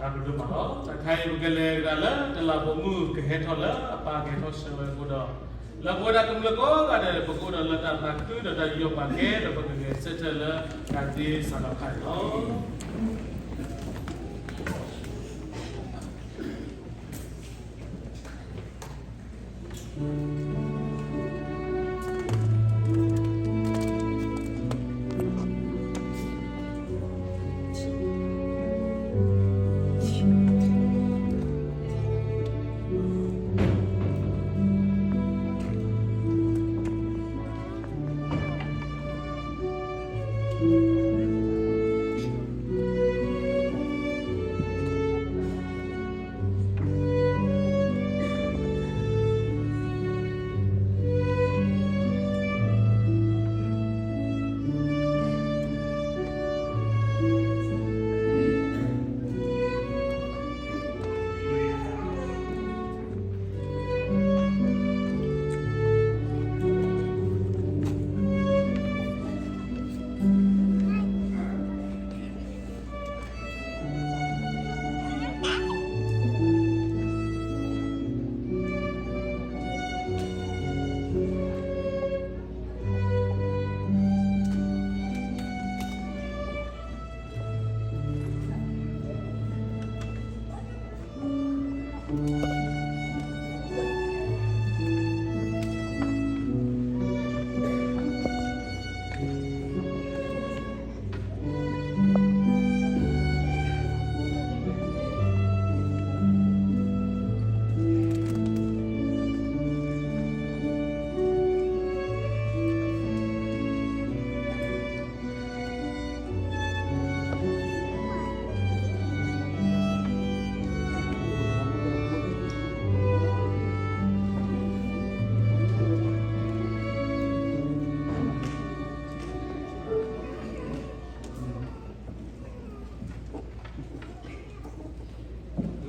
တၢ်ဘျုးဒိၣ်မးလီၤ. တခါအံၤပကလဲၤကဒါလၢတလးပိာ်မုၣ်ကဟဲထီၣ်လၢအပၢ်ကဟဲထီၣ်ဆှၢဝဲအဃိဒီး, လၢပဝဲဒၣ်ကမျၢၢ်ကိးဂၤဒဲး ပကအိၣ်ဒီးလၢတၢ်သးခုဒီးတၢ်ယူးယီၣ်ပာ်ကဲဒီးပကဂဲၤဆၢထၢၣ်လၢတၢ်သ့စးထီၣ်ခါန့ၣ်လီၤ.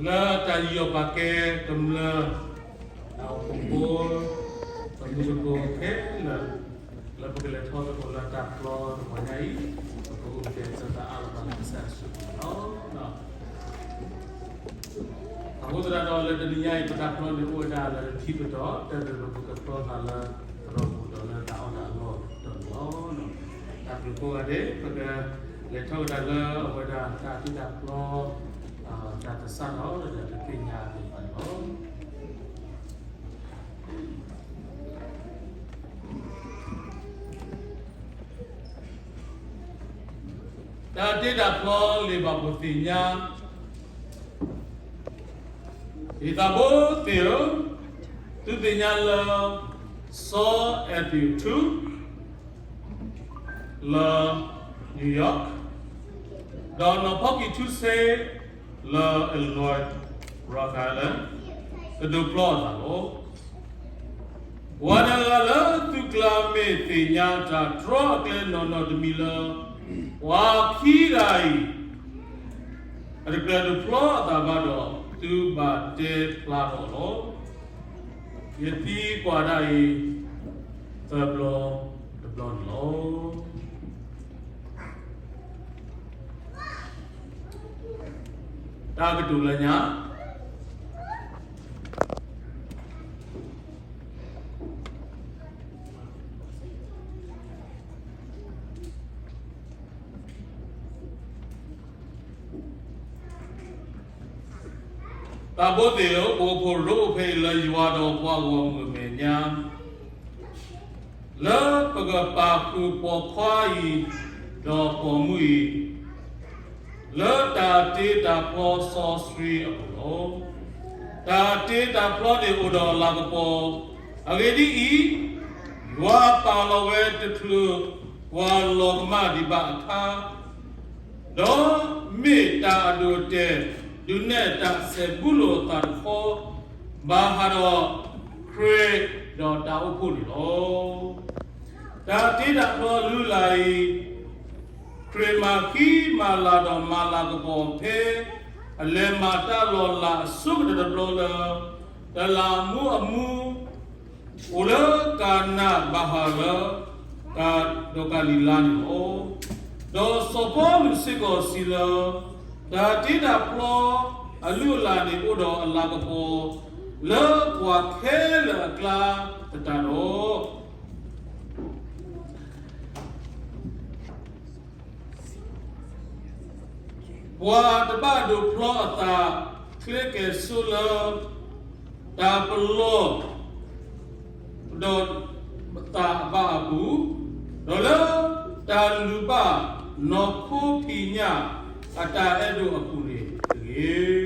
လၢတၢ်ယူးယီၣ်ပာ်ကဲကမျၢၢ် တၢ်အိၣ်ဖှိၣ်ဖိ တမူတကိးခဲလၢာ် လၢပကလဲၤထီၣ်သကိးလၢတၢ်ပျီတဂီၤညါအံၤ ပကအိၣ်ကတဲာ်ကတီၤသးအါလီၤသးလၢကစၢ်ယ့ၣ်ၡူးခရံာ်လီၤ. အဃိသတးဒီးလၢတနံၤညါအံၤ ပတၢ်ပျီန့ၣ်အိၣ်ဝဲဒၣ်လၢခံပတီၢ် တၢ်ဒုးပကပျီသးလၢသရိာ်ပူၤဒီးလၢတၢ်အီၣ်တၢ်အလီၢ်တတီၤန့ၣ်လီၤ. တၢ်ဘျုးကိးဂၤဒဲး ပကလဲၤထီၣ်ကဒါလၢအဝဲဒၣ်တၢ်သံတၢ်ပျီ တၢ်သဆၣ်ထီၣ်ဒီးတၢ်သ့ၣ်ညါသ့ၣ်တဖၣ်န့ၣ်လီၤ. တၢ်တ့တၢ်ဖျီလံာ်ဘၣ်ပိာ်သ့ၣ်ညါ, ယသးဘိသ့ၣ်ဧၢ, သုသ့ၣ်ညါလၢ စီၤအဲၣ်ဒရူးထူ လၢ New York, ဒီးနီၢ်ဖီကံၢ်ထူစ့ လၢ Illinois, Rock Island, ကဒုးဖျီအသးလီၤ. ပှၤတဂၤလၢသုကျါမ့ၢ်သ့ၣ်ညါတၢ်တြီအကျဲနီၢ်နီၢ်တမံၤလၢ ပှၤခံဂၤအံၤ အတကြၢးဒုးဖျီအသးဘၣ်ဒီး သုဘၣ်တဲဖျါထီၣ်လီၤ. ယသံကွၢ်ဒၣ်အံၤ သၢဘျီတဘျီန့ၣ်လီၤ. တၢ်ကတိၤလၢညါ သးဘိသ့ၣ်ဧၢ, ပအိၣ်ဖှိၣ်ရိဖဲအံၤလၢယွၤဒီးပှၤဂီၢ်မုၢ်အမဲာ်ညါ, လၢပကပာ်ဃုာ်ပိာ်ခွါအံၤ ဒီးပိာ်မုၣ်အံၤ လၢတၢ်တ့တၢ်ဖျီစီဆှံအပူၤလီၤ. တၢ်တ့တၢ်ဖျီန့ၣ်အိၣ်ဒီးအလၤကပီၤ, အဂ့ၢ်ဒ်အံၤ, ယွၤပာ်လီၤဝဲတချုးပှၤလီၤကမၣ်ဒံးဘၣ်အခါ, ဒီးမ့ၢ်တၢ်အဒိၣ်အတဲာ် ဒုးနဲၣ်တၢ်ဆဲးဘၣ်လိာ်အသးတခီ, ဘၣ်ဃးဒီးခရံာ်ဒီးတၢ်အိၣ်ဖှိၣ်န့ၣ်လီၤ. တၢ်တ့တၢ်ဖျီအလုၢ်အလၢ်အံၤ, ခရံာ်မၤဃံမၤလၤဒီးမၤလၤကပီၤဖဲ အလဲၤမၤတၢ်လီၤလးအဆိကတၢၢ်တဘျီလၢ တလးမူးအမူး အိၣ်လၢကၤနၤဘၣ်ဃးလၢ ကၤဒီးကၤလံၤလါန့ၣ်လီၤ. ဒီးစီၤပီလူးစ့ၢ်ကီးစံးလၢ တၢ်တ့တၢ်ဖျီအလုၢ်အလၢ်န့ၣ်အိၣ်ဒီးအလၤကပီၤ လၢပှၤခဲလၢာ်အကျါသတးဒီး ပှၤတဘၣ်ဒိးဖျီအသး ချ့ကဲၤဆိလၢ တၢ်ပလီၢ် ဒီးသးအဘၣ်အပူၤ, ဒီးလၢတၢ်လုၢ်ဘၣ်နီၢ်ခိဖံးညၣ်အတၢ်အဲၣ်ဒိၣ်အပူၤန့ၣ်တဂ့ၤ.